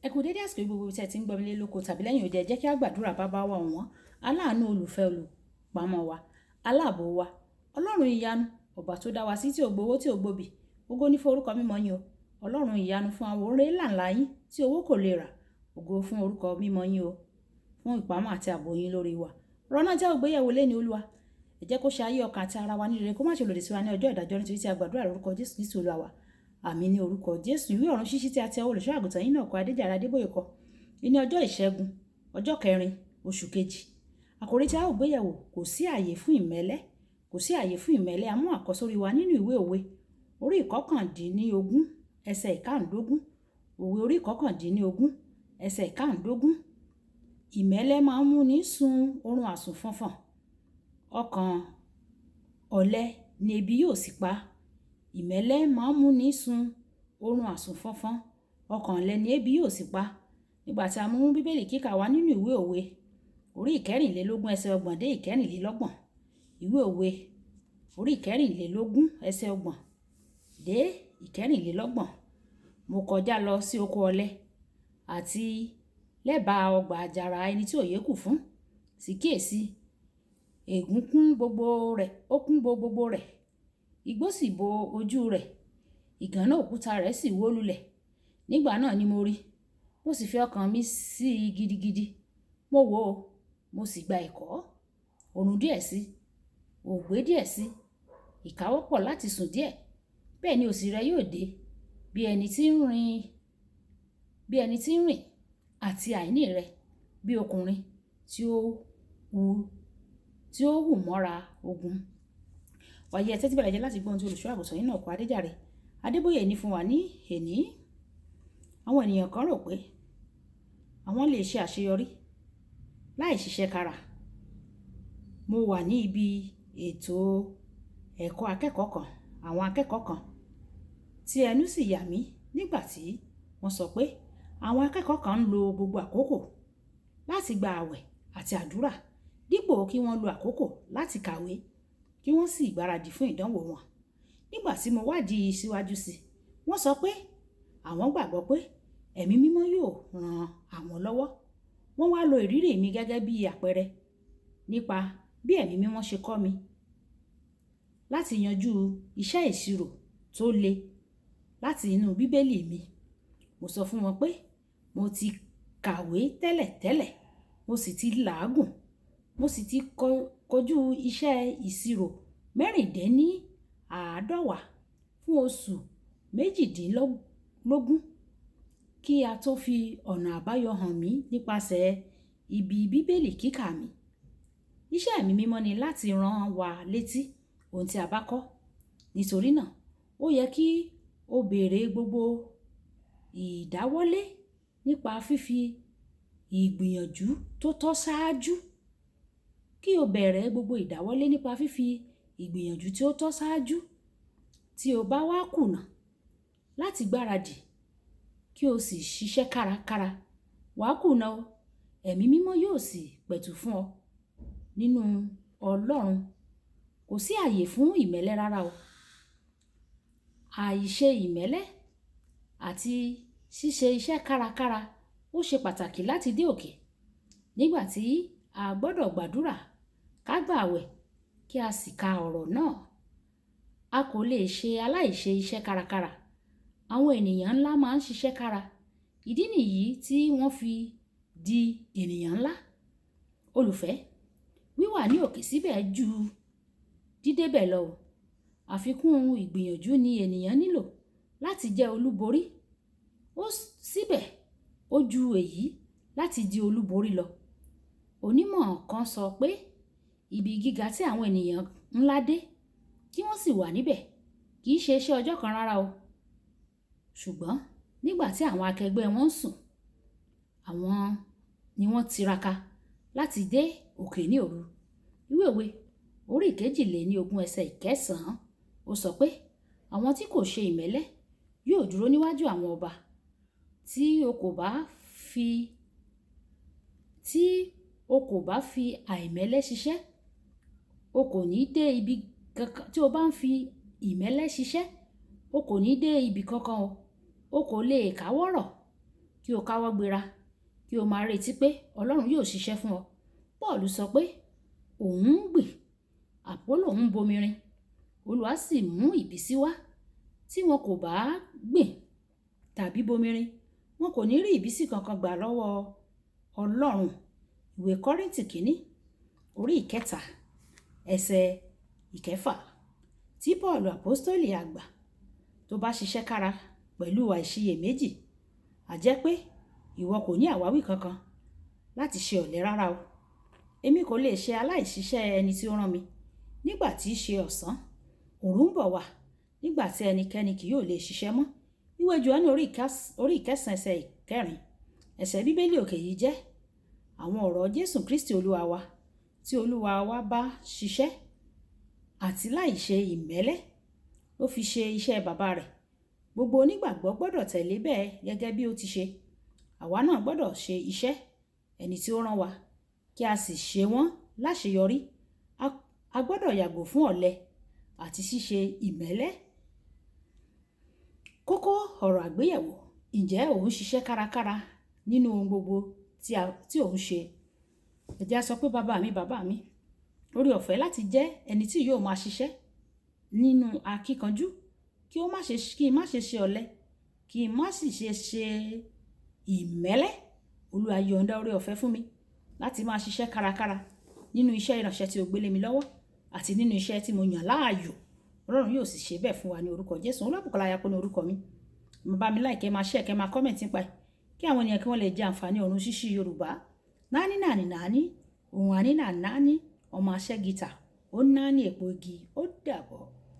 Ẹ kú dédé àsìkò gbogbo tí ẹ ti ń gbọ́ mi lé lóko tàbí lẹ́yìn odi. Ẹ jẹ́ kí a gbàdúrà. Bàbá wa ọ̀wọ́n, aláàánú, olùfẹ́, olùpamọ́ wa, aláàbò wa, Ọlọ́run ìyanu, ọba tó dá wa sí tí ò gbowó tí ò gbòbì. Ògo ní fún orúkọ mímọ́ yín o. Ọlọ́run ìyanu, fún àwọn oore ńláńlá yín tí owó kò lè rà. Ògo fún orúkọ mímọ́ yín o, fún ìpamọ́ àti ààbò yín lórí wa. Ọ̀rọ̀ náà jẹ́ ògbéyẹ̀wò lẹ́ni. Olúwa, ẹ jẹ́ kó ṣe ayé ọkàn àti ara wa ní rere, kó má ṣe lòdì sí wa ní ọjọ́ ìdájọ́, nítorí tí a gbàdúrà lórúkọ Jésù Kristi Olúwa wa. Àmín ní orúkọ Jésù. Ìwé ọ̀run ṣíṣí tí a ti ọwọ́ olùṣọ́ àgùntàn yín náà kọ, Adéjàre Adébóyè kọ ní ọjọ́ Ìṣẹ́gun, ọjọ́ 4, oṣù 2. Àkòrí tí a ó gbéyẹ̀wò: kò sí àyè fún ìmẹ́lẹ́, kò sí àyè fún ìmẹ́lẹ́. A mú àkọ́sórí wa nínú ìwé Òwe orí 19, ẹsẹ̀ 15. Òwe orí 19, ẹsẹ̀ 15. Ìmẹ́lẹ́ máa ń múni sun oorun àsùnfọnfọn, ọkàn ọ̀lẹ ni ebi yóò sì pa. Ìmẹ́lẹ́ máa ń múni sun oorun àsùnfọnfọn, ọkàn ọ̀lẹ ni ebi yóò sì pa. Nígbà tí a mú Bíbélì kíkà wá nínú ìwé Òwe orí 24, ẹsẹ̀ 30 dé 24. Ìwé Òwe orí 24, ẹsẹ̀ 30 dé 24. Mo kọjá lọ sí oko ọ̀lẹ àti lẹ́bàá ọgbà àjàrà ẹni tí òye kù fún. Sì kíyèsi, ègún kún gbogbo rẹ̀, ó kún bo gbogbo rẹ̀, igbó sì bo ojú rẹ̀, ìgànná òkúta rẹ̀ sì wó lulẹ̀. Nígbà náà ni mo rí, mo sì fi ọkàn mi sí i gidigidi. Mo wò ó, mo sì gba ẹ̀kọ́. Òrùn díẹ̀ sí, òògbé díẹ̀ sí, ìkáwọ́pọ̀ láti sùn díẹ̀. Bẹ́ẹ̀ ni òṣì rẹ yóò dé bí ẹni tí ń rìn, bí ẹni tí ń rìn, àti àìní rẹ bí ọkùnrin tí ó hù mọ́ra ogun. Wàyí, ẹ tẹ́tí bẹ̀rẹ̀ jẹ́ láti gbọ́ ohun tí olùṣọ́ àgùntàn yín náà kọ, Adéjàre Adébóyè, ní fún wa ní èní. Àwọn ènìyàn kan rò pé àwọn lè ṣe àṣeyọrí láì ṣiṣẹ́ kára. Mo wà ní ibi ètò ẹ̀kọ́ akẹ́kọ̀ọ́ kan, àwọn akẹ́kọ̀ọ́ kan, tí ẹnu sì yà mí nígbà tí wọ́n sọ pé àwọn akẹ́kọ̀ọ́ kan ń lo gbogbo àkókò láti gba àwẹ̀ àti àdúrà dípò kí wọ́n lo àkókò láti kàwé kí wọ́n sì gbáradì fún ìdánwò wọn. Nígbà tí mo wádìí síwájú sí i, wọ́n sọ pé àwọn gbàgbọ́ pé Ẹ̀mí Mímọ́ yóò ran àwọn lọ́wọ́. Wọ́n wá lo ìrírí mi gẹ́gẹ́ bí àpẹẹrẹ nípa bí Ẹ̀mí Mímọ́ ṣe kọ́ mi láti yanjú iṣẹ́ ìṣirò tó le láti inú Bíbélì mi. Mo sọ fún wọn pé mo ti kàwé tẹ́lẹ̀tẹ́lẹ̀, mo sì ti làágùn, mo sì ti kojú iṣẹ́ ìṣirò 196 fún oṣù 18 kí a tó fi ọ̀nà àbáyọ hàn mí nípasẹ̀ ibi Bíbélì kíkà mi. Iṣẹ́ Ẹ̀mí Mímọ́ ni láti rán wa létí ohun tí a bá kọ́. Nítorí náà, ó yẹ kí o bẹ̀rẹ̀ gbogbo ìdáwọ́lé nípa fífi ìgbìyànjú tó tọ́ ṣáájú. Kí o bẹ̀rẹ̀ gbogbo ìdáwọ́lé nípa fífi ìgbìyànjú tí ó tọ́ ṣáájú. Tí o bá wá kùnà láti gbáradì kí o sì ṣiṣẹ́ kárakára, wà kùnà o, Ẹ̀mí Mímọ́ yóò sì pẹ̀tù fún ọ. Nínú Ọlọ́run, kò sí ààyè fún ìmẹ́lẹ́ rárá o. Àìṣe ìmẹ́lẹ́ àti ṣíṣe iṣẹ́ kárakára ó ṣe pàtàkì láti dé òkè. Nígbà tí a gbọ́dọ̀ gbàdúrà, ká gbà àwẹ̀ kí a sì ka ọ̀rọ̀ náà. A kò lè ṣe aláìṣe iṣẹ́ kárakára. Àwọn ènìyàn ńlá máa ń ṣiṣẹ́ kára. Ìdí nìyí tí wọ́n fi di ènìyàn ńlá. Olùfẹ́, wíwà ní òkè síbẹ̀ ju dídébẹ̀ lọ o. Àfikún ìgbìyànjú ni ènìyàn nílò láti jẹ́ olúborí. Ó síbẹ̀ ó ju èyí láti di olúborí lọ. Onímọ̀ kan sọ pé ibi gíga tí àwọn ènìyàn ńlá dé kí wọ́n sì wà níbẹ̀ kì í ṣe iṣẹ́ ọjọ́ kan rárá o. Ṣùgbọ́n nígbà tí àwọn akẹgbẹ́ wọn ń sùn, àwọn ni wọ́n tiraka láti dé òkè ní òru. Ìwé Òwe orí 22, ẹsẹ̀ 9, ó sọ pé àwọn tí kò ṣe ìmẹ́lẹ́ yóò dúró níwájú àwọn ọba. Tí o kò bá fi àìmẹ́lẹ́ ṣiṣẹ́, o kò ní dé ibi kankan. Tí o bá ń fi ìmẹ́lẹ́ ṣiṣẹ́, o kò ní dé ibi kankan o. O kò lè káwọ́rọ̀. Kí o káwọ́ gbéra, kí o máa retí pé Ọlọ́run yóò ṣiṣẹ́ fún ọ. Pọ́ọ̀lù sọ pé òun ń gbìn, Àpólò ń bomirin, Olúwa sì mú ìbísí wá. Tí wọn kò bá gbìn tàbí bomirin, wọn kò ní rí ìbísí kankan gbà lọ́wọ́ Ọlọ́run. Ìwé Kọ́ríńtì kìíní, orí ìkẹta, ẹsẹ̀ ìkẹfà. Tí Pọ́ọ̀lù àpọ́stólì àgbà tó bá ṣiṣẹ́ kára pẹ̀lú àìṣiyèméjì, a jẹ́ pé ìwọ kò ní àwáwí kankan láti ṣe ọ̀lẹ rárá o. Èmi kò lè ṣe aláìṣiṣẹ́ ẹni tí ó rán mi. Nígbà tí í ṣe ọ̀sán, òru ń bọ̀ wá, nígbà tí ẹnikẹ́ni kì yóò lè ṣiṣẹ́ mọ́. Ìwé Jòhánù orí ìkẹsàn ẹsẹ̀ ìkẹrin. Ẹsẹ̀ Bíbélì òkè yìí jẹ́ àwọn ọ̀rọ̀ Jésù Kristi Olúwa wa, tí Olúwa wa bá ṣiṣẹ́ àti láì ṣe ìmẹ́lẹ́ ló fi ṣe iṣẹ́ bàbá rẹ̀. Gbogbo onígbàgbọ́ gbọ́dọ̀ tẹ̀lé bẹ́ẹ̀ gẹ́gẹ́ bí ó ti ṣe. Àwa náà gbọ́dọ̀ ṣe iṣẹ́ ẹni tí ó rán wa, kí a sì ṣe wọ́n láṣeyọrí. A gbọ́dọ̀ yàgò fún ọ̀lẹ àti ṣíṣe ìmẹ́lẹ́. Kókó ọ̀rọ̀ àgbéyẹ̀wò. Ǹjẹ́ ò ń ṣiṣẹ́ kárakára nínú ohun gbogbo tí ò ń ṣe? Ẹ jẹ́ á sọ pé bàbá mi, bàbá mi, oore ọ̀fẹ́ láti jẹ́ ẹni tí yóò máa ṣiṣẹ́ nínú akíkanjú, kí n má ṣe ṣe ọ̀lẹ, kí n má sì ṣe ṣe ìmẹ́lẹ́. Olúwa yọ̀ǹda oore ọ̀fẹ́ fún mi láti máa ṣiṣẹ́ kárakára nínú iṣẹ́ ìránṣẹ́ tí ó gbé lé mi lọ́wọ́ àti nínú iṣẹ́ tí mo yàn láàyò. Ọlọ́run yóò sì ṣe bẹ́ẹ̀ fún wa ní orúkọ Jésù. Olúwabùkọ́lá Ayápó ní orúkọ mi. Mo bá mi like, ẹ máa share, kẹ́ máa comment nípa ẹ̀, kí àwọn ènìyàn kí wọ́n lè jẹ àǹfààní ọ̀run ṣíṣí Yorùbá. Náání náání náání, òun àní náà náání, ọmọ aṣẹ́ gìtà, ó náání èpo igi, ó dàbọ̀.